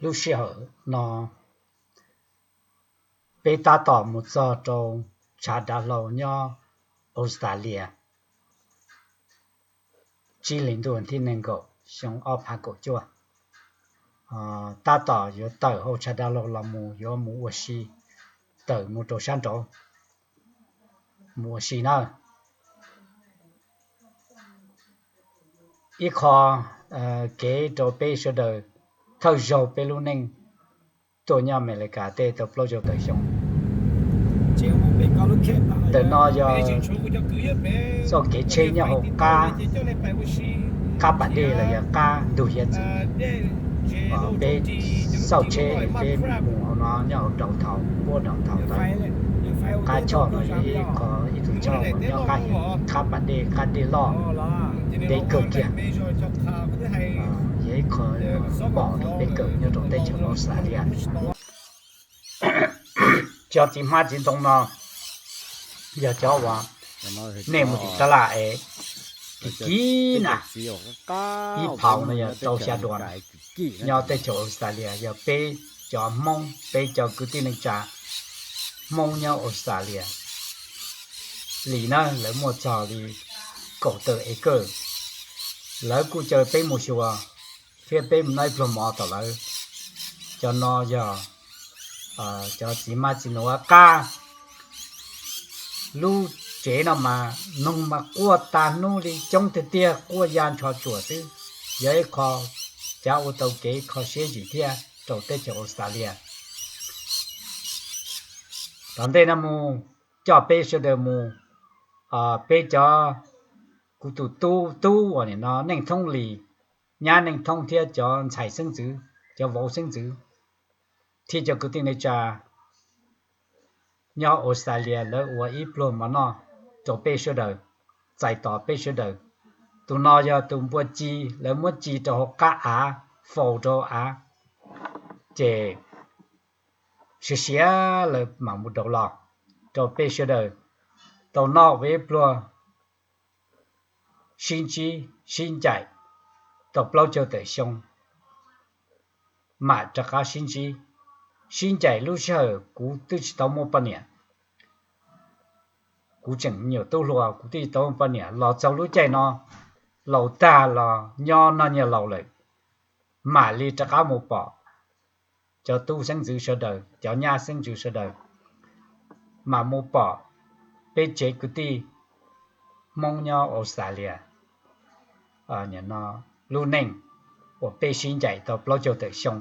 Lub sij hawm no peb tab tom mus txog rau tshav dav hlau nyob Australia, tsib hlis ntuj thib nees nkaum xyoo ob phav kaum cuaj. Tab tom yuav tawm hauv tshav dav hlau los mus yuav mus ua si, tawm mus rau sab nraud mus ua si na. Ib qho kev rau peb sawv daws thawj zaug peb lub neej tuaj nyob Amelikas tej tau plaub caug tawm xyoo. Ntawm no yog txoj kev tsheb nyob hauv qab, qab pas dej los yog qab ntug hiav txwv. Peb xauj tsheb peb mus hauv no nyob hauv downtown, puab downtown ntawd, qab choj no yog ib qho ib tug choj uas nyob qab hiav, qab pas dej, qab dej loj, deb kawg kiag. Yog ib qho pom rau peb kawm nyob rau teb chaws Australia. Cov txiv hmab txiv ntoo no yog cov uas nej mus tim tab laj es kis kis na, ib phaus no yog rau xya duas. Nyob teb chaws Australia yog peb cov Hmoob, peb cov kwv tij neej tsa Hmoob nyob Australia li na, lawv muaj txog li kaum tawm acre. Lawv kuj caw peb mus xyuas thiab peb mus noj ib pluag mov tom lawv. Cov no yog cov txiv hmab txiv ntoo qab. Lub tsev no mas noog mas quaj tas hnub li, coob tiag tiag, quaj ya nrho tsuam xwb. Yog ib qho cav ua tau kev kho siab zim thiab rau teb chaws Australia. Tom ntej no mus coj peb sawv daws mus, peb cov, kuv tus tub tub uas nim no Neej Thoob Lis, nyab Neej Thoob thiab cov ntxhais xeeb ntxwv, cov vauv xeeb ntxwv thiab cov kwv tij neej tsa nyob Australia lawv ua ib pluag mov noj rau peb sawv daws, txais tos peb sawv daws. Tus no yog tus npua ci, lawv muab ci rau hauv qab av, faus rau av, ces siav siav lawv mam mus daus los rau peb sawv daws tau noj ua ib pluag sib ntsib sib ncaim tau plaub caug tawm xyoo, mam rov qab sib ntsib sib ncaim. Lub sij hawm kuv twb tsis tau muaj poj niam, kuv tseem me nyuam tub hluas, kuv twb tsis tau muaj poj niam, los txog lub caij no laus tag los nyob noj nyiaj laus lawm, mam li rov qab mus pom cov tub xeeb ntxwv sawv daws, cov nyab xeeb ntxwv sawv daws, mam mus pom peb tsev kwv tij Hmoob nyob Australia lub neej uas peb sib ncaim tau plaub caug tawm xyoo.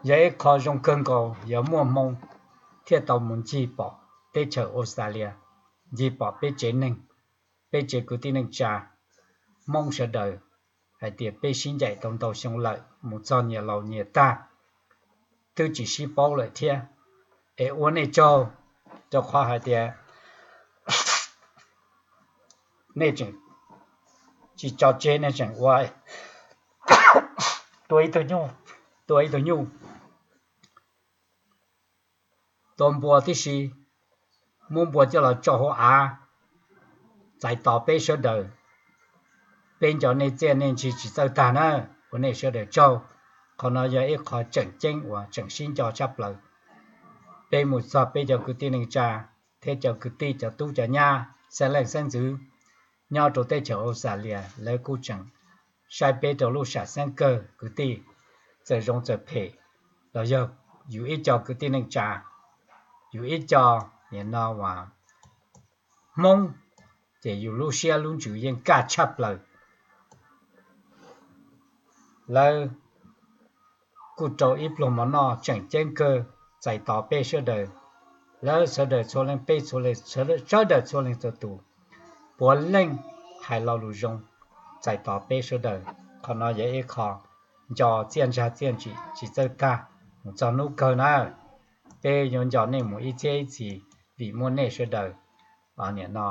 Yog ib qho zoo kawg nkaus yog muaj hmoo thiaj tau mus ncig pom teb chaws Australia, ncig pom peb tsev neeg, peb tsev kwv tij neej tsa Hmoob sawv daws, hais tias peb sib ncaim tau ntau xyoo lawm mus txog nyias laus nyias tag twb tsis sib paub lawm thiab. Es ua nej tsaug, rau qhov hais tias nej tseem tsis tso tseg, nej tseem ua, tua ib tug nyuj, tua ib tug nyuj, tua npua tib si, muab npua coj los tso hauv av, txais tos peb sawv daws. Peb nco nej txiaj nej ntsig tsis txawj tag na, ua nej sawv daws tsaug. Qhov no yog ib qho tseem ceeb uas tseem sib nco tshaj plaws. Peb mus txog peb cov kwv tij neej tsa thiab cov kwv tij cov tub cov nyab xeeb leej xeeb ntxwv nyob rau teb chaws Australia, lawv kuj tseem saib peb rau lub sam xeeb kawg kwv tij, txawm zoo txawm phem los yog yus ib co kwv tij neej tsa, yus ib co nim no uas Hmoob, ces yus lub siab lub ntsws yeej kaj tshaj plaws. Lawv kuj rau ib pluag mov noj tseem ceeb kawg txais tos peb sawv daws. Lawv sawv daws txhua leej, peb txhua leej, sawv daws txhua leej txhua tus puav leej hais lo lus zoo txais tos peb sawv daws. Qhov no yog ib qho nco txiaj ntsig txiaj ntsig tsis txawj tag mus txog hnub kawg na. Peb yuav nco nej mus ib txhiab ib txhis vim muaj nej sawv daws. Nim no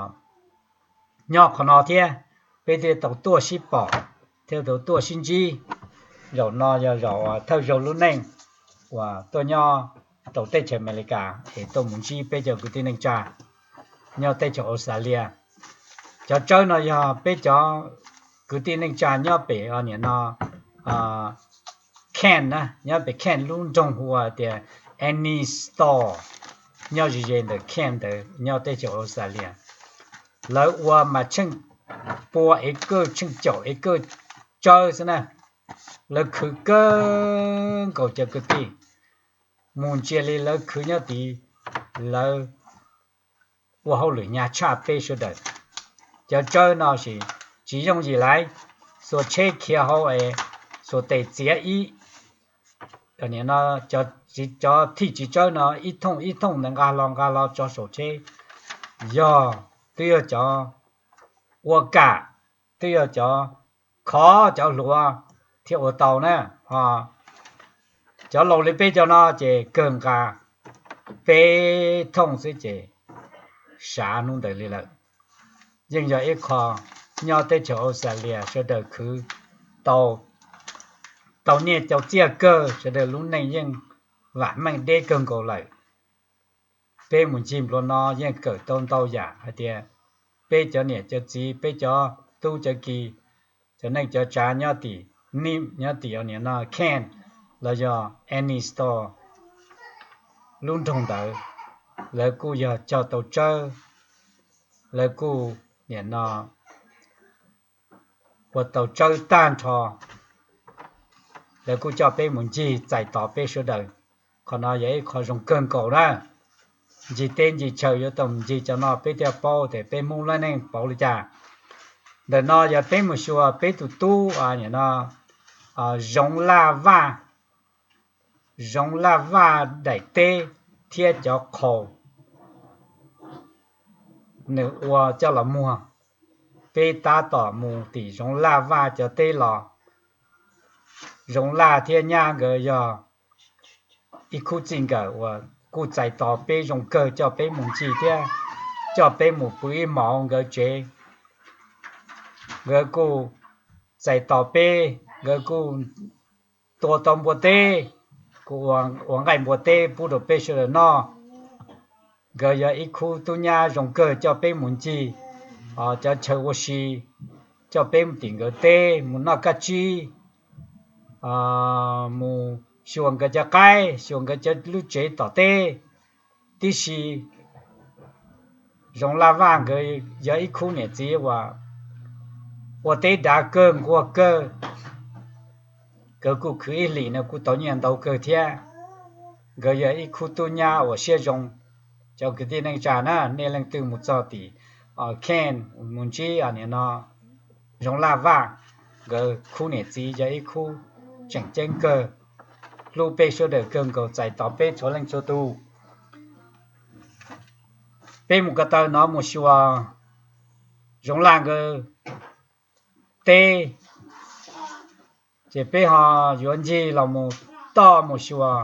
nyob qhov no thiab peb thiaj tau tuaj sib pom thiab tau tuaj sib ntsib. Zaum no yog zaum thawj zaug lub neej uas tuaj nyob rau teb chaws Amelikas es tuaj mus ntsib peb cov kwv tij neej tsa nyob teb chaws Australia. Cov tsawb no yog peb cov kwv tij neej tsa nyob pem nim no Canada, Cairns na, nyob pem Cairns lub nroog hu ua tias Annie Store, nyob ze ze ntawm Cairns ntawd nyob teb chaws Australia. Lawv ua mas tsheej pua acre, tsheej caum acre tsawb xwb na. Lawv khwv kawg nkaus cov kwv tij, mus ntsia li lawv khwv nyob tid, lawv ua hauj lwm hnyav tshaj peb sawv daws. Cov tsawb no ces tsis yooj yim lawm, xuas tsheb khiav hauv es xuas tes txiav ib, cov thij txiv tsawb no ib thooj ib thooj ntawd nqa hlo nqa hlo tso saum tsheb. Yog twb yog cov ua kam, twb yog cov khov cov hluav thiaj ua tau na. Ho cov laus li peb cov no ces kawg nqa peb thooj xwb ces sav hnub ntawd li lawm. Yeej yog ib qho nyob teb chaws Australia sawv daws khwv tau nyiaj tau txiaj kawg, sawv daws lub neej yeej vam meej deb kawg nkaus lawm. Peb mus ncig nplua no yeej kawm tau ntau yam hais tias peb cov niam cov txiv, peb cov tub cov ki, cov neej cov tsav nyob tim, nyob tim nim no Cairns los yog Annie Store lub nroog ntawd, lawv kuj yog cog tau tsawb, lawv kuj nim no ua tau tsawb tag nrho, lawv kuj coj peb mus ncig txais tos peb sawv daws. Qhov no yog ib qho zoo kawg nkaus na. Ncig teb ncig chaw yuav tau mus ncig cov no peb thiaj paub tias peb Hmoob lub neej pauv li cas. Ntawm no yog peb mus xyuas peb tus tub, nim no Zoov Laj Vaj, Zoov Laj Vaj daim teb thiab cov qhaus nws ua coj los muag. Peb tab tom mus tim Zoov Laj Vaj cov teb los. Zoov Laj thiab nyab nkawd yog ib khub txij nkawm uas kuj txais tos peb zoo kawg, coj peb mus ncig thiab coj peb mus pw ib hmos nkawd tsev. Nkawd kuj txais tos peb, nkawd kuj tua tau npua teb, kuj ua nqaij npua teb pub rau peb sawv daws noj. Nkawd yog ib khub tub nyab zoo kawg, coj peb mus ncig cov chaw ua si, coj peb mus tim nkawd teb mus noj kab tsib, mus xyuas nkawd cov qaib, xyuas nkawd cov lub tsev tom teb tib si. Zoov Laj Vaj nkawd yog ib khub niam txiv uas ua teb dav kawg nquag kawg, nkawd kuj khwv ib hlis no kuj tau nyiaj ntau kawg thiab. Nkawd yog ib khub tub nyab uas siab zoo. Cov kwv tij neej tsa na, nej leej twg mus txog tim Cairns mus ntsib nim no Zoov Laj Vaj, nkawd khub niam txiv yog ib khub tseem ceeb kawg, hlub peb sawv daws kawg nkaus, txais tos peb txhua leej txhua tus. Peb mus ko taw no mus xyuas Zoov Laj nkawd teb, ces peb ho yuav ncig los mus toj mus xyuas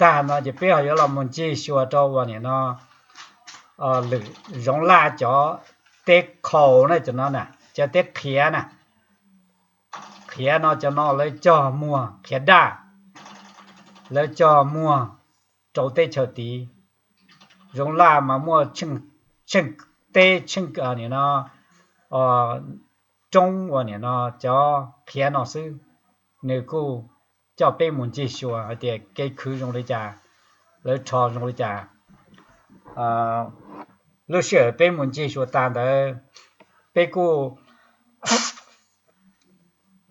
tag no ces peb ho yuav los mus ncig xyuas rau uas nim no lwm Zoov Laj cov teb qhaus na, cov no na, cov teb qhiav na. Qhiav no cov no lawv cog muag, qhiav daj, lawv cog muag rau teb chaws tid. Zoov Laj mas muaj tsheej teb, tsheej nim no roob uas nim no cov qhiav no xwb. Nws kuj coj peb mus ncig xyuas hais tias kev khwv zoo li cas, lawv rho zoo li cas. Lub sij hawm peb mus ncig xyuas tas ntawd, peb kuj,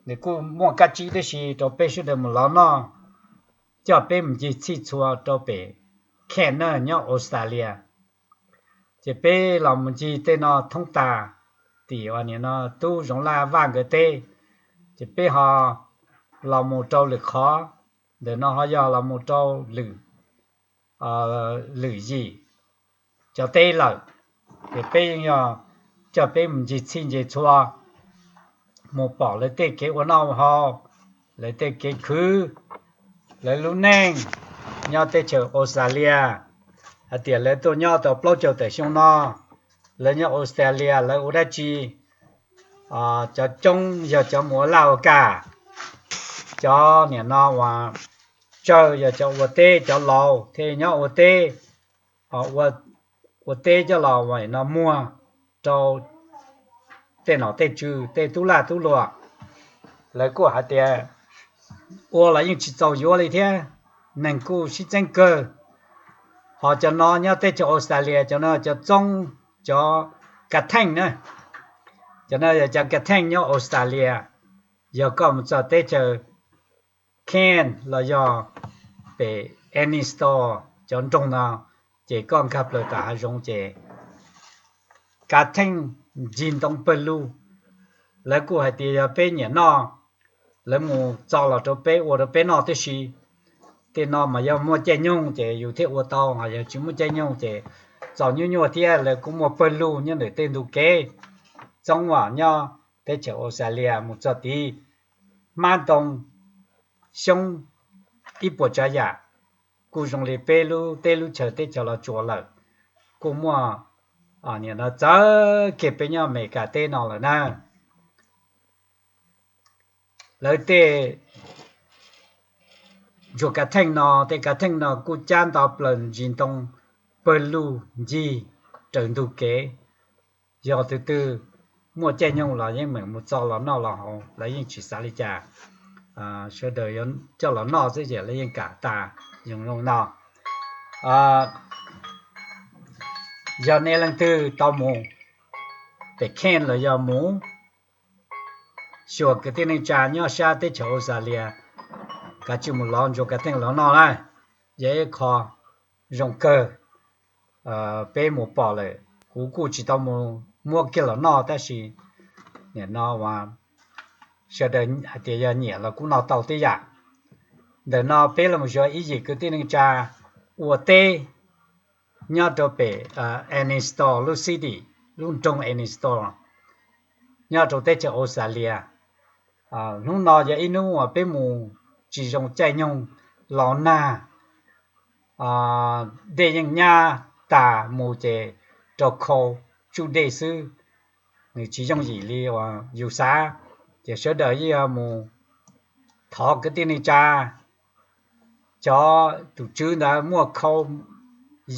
nws kuj muaj kab tsib tib si rau peb sawv daws mus lov noj, coj peb mus ncig txhij txhua rau pem Cairns na nyob Australia. Ces peb los mus ncig tej no thoob tas tim uas nim no tub Zoov Laj Vaj nkawd teb, ces peb ho los mus rau lwm qhov, ntawm no ho yog los mus rau lwm, lwm yim cov teb lawm. Ces peb yeej yog coj peb mus ncig txhij ncig txhua, mus pom lawv tej kev ua noj ua haus, lawv tej kev khwv, lawv lub neej nyob teb chaws Australia, hais tias lawv tuaj nyob tau plaub caug tawm xyoo no, lawv nyob Australia lawv ua dab tsi. Cov coob yog cov mus ua laj ua kam, cov nim no uas tsawg yog cov ua teb, cov laus thiaj nyob ua teb, ua teb coj los uas no muag rau tej nom tej tswv, tej tub lag tub luam. Lawv kuj hais tias ua los yeej tsis txaus yuav li thiab, neeg kuj sib txeeb kawg. Ho cov no nyob teb chaws Australia, cov no cov txoob, cov kav theej na, cov no yog cov kav theej nyob Australia. Yog koj mus txog teb chaws Cairns los yog pem Anniston, cov nroog no, ces koj nkag plaws tom hav zoov ces kav theej ncig ntoo pawg lug. Lawv kuj hais tias yog peb nyiam noj, lawv mus txo los rau peb ua rau peb noj tib si. Tej no mas yog muaj caij nyoog ces yus thiaj ua tau, ho yog tsis muaj caij nyoog ces txaus nyuaj nyuaj thiab. Lawv kuj muaj pawg lug nyob ntawm tej ntug kev txoob uas nyob teb chaws Australia mus txog tid, hmab ntoo, xyoob, ib puas tsav yam, kuj zoo li peb lub teb lub chaws teb chaws Los Tsuas lawm. Kuj muaj, nim no txawv kiag peb nyob Amelikas teb no lawm na. Lawv tej ntsuag kav theej no, tej kav theej no kuj cab nto plaws ntsis ntoo pawg lug ncig raws ntug kev. Yog tus twg muaj caij nyoog los yeej meem mus txo los noj los haus, lawv yeej tsis xav li cas. Sawv daws coj los noj xwb ces lawv yeej kam tas zoo zoo no. Yog nej leej twg tau mus pem Cairns los yog mus xyuas kwv tij neej tsa nyob sab teb chaws Australia, kav tsij mus lov ntsuag kav theej los noj na, yog ib qho zoo kawg. Peb mus pom lawm, kuv kuj tsis tau mus muab kiag los noj tab sis nim no uas sawv daws hais tias yog nyiam los kuj noj tau tib yam. Ntawm no peb los mus xyuas ib yim kwv tij neej tsa ua teb nyob rau pem Anniston lub city, lub nroog Anniston, nyob rau teb chaws Australia. Hnub no yog ib hnub uas peb mus tsis zoo caij nyoog los nag, dej yeej nyab tas mus ces rau khau tsuj dej xwb, nws tsis yooj yim li uas yus xav. Ces sawv daws yeej yuav mus thov kwv tij neej tsa, cov tus tswv ntawd muaj khau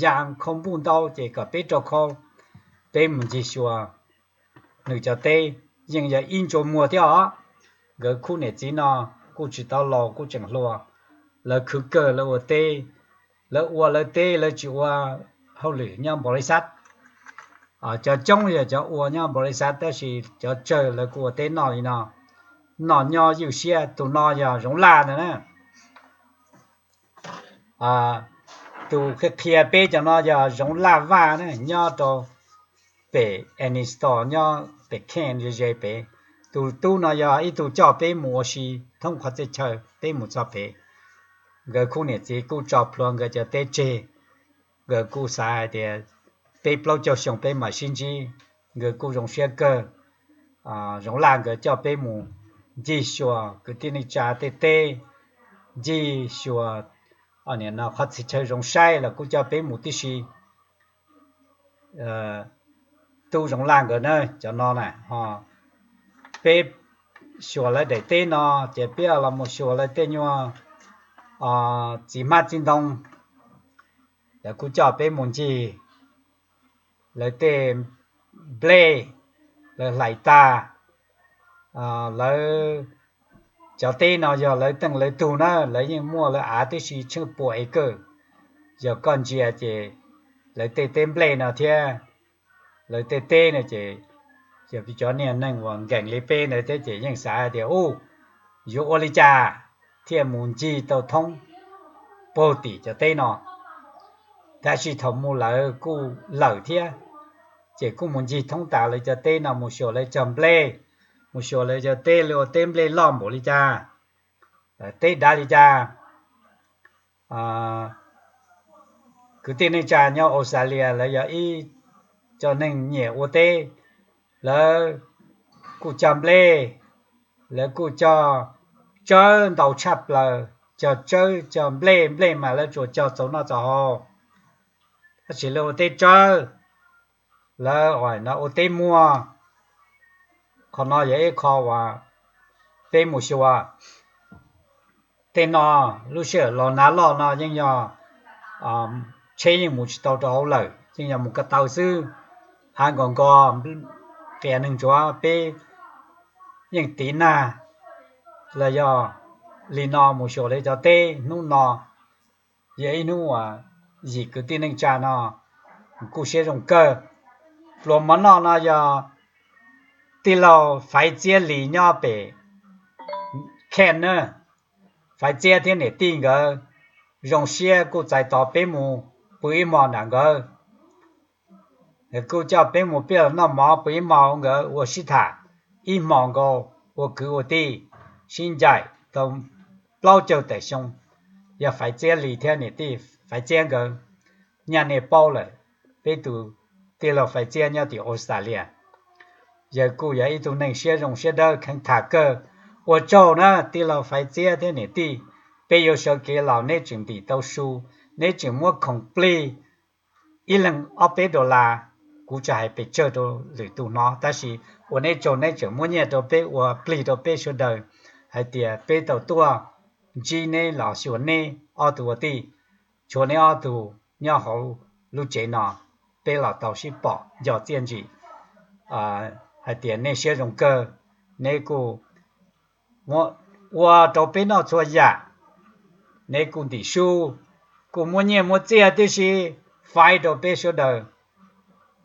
ya khau npuj ntau ces kom peb rau khau, peb mus ncig xyuas nws cov teb. Yeej yog ib ntsua muag thiab os. Nkawd khub niam txiv no kuj tsis tau laus, kuj tseem hluas, lawv khwv kawg lawv ua teb. Lawv ua lawv teb, lawv tsis ua hauj lwm nyob npaus lis xav. Cov coob yog cov ua nyob npaus lis xav tab sis cov tsawg lawv kuj ua teb noj li no, noj nyob ywj siab. Tus no yog Zoov Laj ntag na. Tus qhia peb cov no yog Zoov Laj Vaj na, nyob rau pem Anniston, nyob pem Cairns ze ze pem. Tus tub no yog ib tug coj peb mus ua si thoob qhov txhia chaw, peb mus txog pem. Nkawd khub niam txiv kuj tso plhuav nkawd cov teb tseg. Nkawd kuj xav hais tias peb plaub caug xyoo peb mam sib ntsib. Nkawd kuj zoo siab kawg. Zoov Laj nkawd coj peb mus ncig xyuas kwv tij neej tsa tej teb, ncig xyuas nim no qhov txhia chaw zoo saib los kuj coj peb mus tib si. Tub Zoov Laj nkawd na, cov no na, peb xyuas lawv daim teb no ces peb los mus xyuas lawv tej nyuag txiv hmab txiv ntoo, lawv kuj coj peb mus ncig lawv tej nplej, lawv hlais tag. Lawv cov teb no yog lawv teej lawv tug na, lawv yeej muaj lawv av tib si tsheej pua acre. Yog koj ntsia ces lawv tej teb nplej no thiab lawv tej teb no ces, yog cov niag neeg uas nkees li peb ntawd thiab ces yeej xav hais tias, u, yuav ua li cas thiaj mus ncig tau thoob puag tim cov teb no. Tab sis thaum mus lawv kuj lawm thiab, ces kuj mus ncig thoob tas lawv cov teb no, mus xyuas lawv cov nplej, mus xyuas lawv cov teb, lawv ua teb nplej loj npaum li cas, teb dav li cas. Kwv tij neej tsa nyob Australia lawv yog ib co neeg nyiam ua teb, lawv kuj cog nplej, lawv kuj cog tsawb ntau tshaj plaws, cog tsawb cog nplej, nplej mas lawv tsuas cog txaus noj txaus haus, tab sis lawv ua teb tsawb, lawv ua teb muag. Qhov no yog ib qho uas peb mus xyuas. Tej no lub sij hawm los nag loj no yeej yog tsheb yeej mus tsis tau rau hauv lawm, yeej yog mus ko taw xwb. Av nkos nkos, qias neeg ntsuav, peb yeej tiv nag los yog li no mus xyuas lawv cov teb. Hnub no yog ib hnub uas yim kwv tij neej tsa no kuj siab zoo kawg. Pluas mov noj no yog tij laug Faiv Txiab Lis nyob pem Kheej na, Faiv Txiab thiab niam tij nkawd zoo siab kuj txais tos peb mus pw ib hmos nram nkawd. Kuj coj peb mus pib los noj mov pw ib hmos, nkawd ua sib tham ib hmos nkaus, ua kwv ua tij, sib ncaim tau plaub caug tawm xyoo. Yog Faiv Txiab Lis thiab niam tij Faiv Txiab nkawd, nyaj nej paub lawm, peb tus tij laug Faiv Txiab nyob tim Australia. Yawg kuj yog ib tug neeg siab zoo siab dawb kheev tham kawg. Ua tsaug na tij laug Faiv Txiab thiab niam tij, peb yuav sawv kev los neb tseem ntim tau su, neb tseem muab khoom plig ib leeg ob peb dollar, kuv tsis hais pes tsawg rau lwm tus hnov, tab sis ua neb tsaug neb tseem muab nyiaj rau peb ua plig rau peb sawv daws, hais tias peb tau tuaj ntsib neb los xyuas neb ob tug ua tij, tshuav neb ob tug nyob hauv lub tsev no, peb los tau sib pom nco txiaj ntsim, hais tias nej siab zoo kawg, neb kuj ua rau peb noj txhua yam, neb kuj ntim su, kuj muab nyiaj muab txiaj tib si faib rau peb sawv daws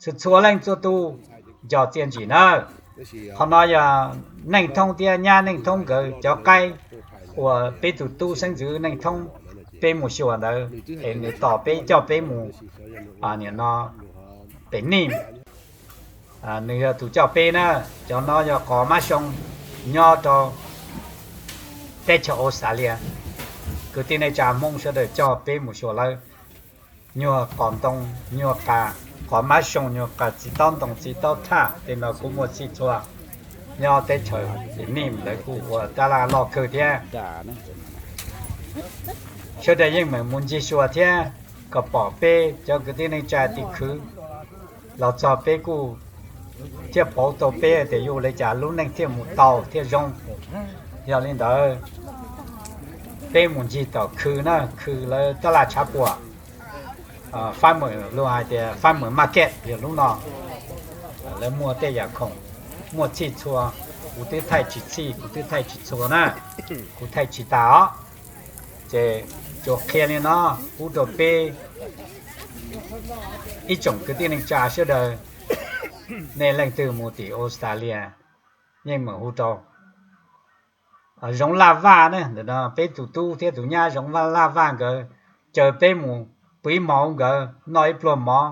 txhua txhua leej txhua tus nco txiaj ntsim nawb. Qhov no yog Neej Thoob thiab nyab Neej Thoob nkawd cov qaib uas peb tus tub xeeb ntxwv Neej Thoob peb mus xyuas ntawd es nws tos peb coj peb mus, nim no pem Nij, nws yog tus coj peb na. Cov no yog qos mab xyoo nyob rau teb chaws Australia, kwv tij neej tsa Hmoob sawv daws coj peb mus xyuas lawv. Nyuag qos ntoo, nyuag qos mab xyoo, nyuag qos txiv taub ntoo txiv taub thaj tej no kuj muaj txhij txhua. Nyob teb chaws pem Nij lawv kuj ua tab laj loj kawg thiab. Sawv daws yeej meem mus ncig xyuas thiab kom pom peb cov kwv tij neej tsa tim khwv los txog peb kuj thiaj pauv tau peb tias yuav ua li cas lub neej thiaj mus tau thiaj zoo. Yog li ntawd peb mus ncig tom khw na, khw lawv tab laj tshav puam, fab mem luag hais tias fab mem market yog lub no. Lawv muaj tej yam khoom muaj txhij txhua, kuv twb thaij tsis txhij kuv twb thaij tsis txhua na, kuv thaij tsis tas os. Ces tsuas qhia li no pub rau peb ib tsoom kwv tij neej tsa sawv daws, nej leej twg mus tim Australia yeej meem hu rau Zoov Laj Vaj na, ntawm no peb tus tub thiab tus nyab Zoov Laj Vaj nkawd caw peb mus pw ib hmo hauv nkawd noj ib pluag mov,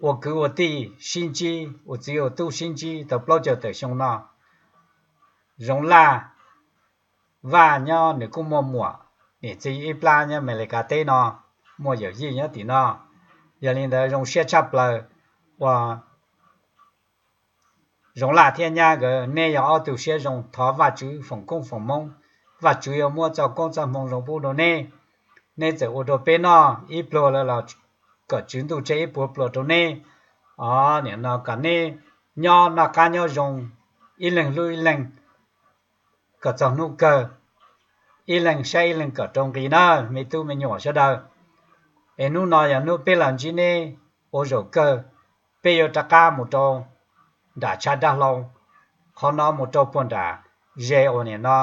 ua kwv ua tij sib ntsib, ua txiv ua tub sib ntsib tau plaub caug tawm xyoo no. Zoov Laj Vaj nyob nws kuj muaj muam niam txiv ib plab nyob Amelikas teb no, muaj yawm yij nyob tim no. Yog li ntawd zoo siab tshaj plaws uas Zoov Laj thiab nyab nkawd, neb yog ob tug siab zoo, thov Vajtswv foom koob foom hmoov, Vajtswv yuav muab txoj koob txoj hmoo zoo pub rau neb. Neb txawm ua rau peb noj ib pluag lawm los kom tswv ntuj tseg ib puas pluas rau neb. Os, nim no kom neb nyob noj qab nyob zoo, ib leeg hlub ib leeg kom txog hnub kawg, ib leeg saib ib leeg kom rau nqi na me tub me nyuam sawv daws. Es hnub no yog hnub peb los ntsib neb ua zaum kawg, peb yuav rov qab mus rau nram tshav dab hlau, qhov no mus rau puag nram ze uas nim no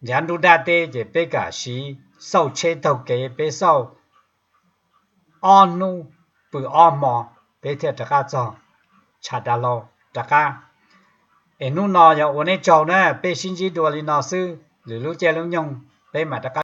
ncav nruab dab teb, ces peb kam siv xauj tsheb taug kev, peb xauj ob hnub pw ob hmo, peb thiaj rov qab txog tshav dab hlau rov qab. Es hnub no yog ua neb tsaug na, peb sib ntsib dua li no xwb, lwm lub caij lub nyoog peb mam rov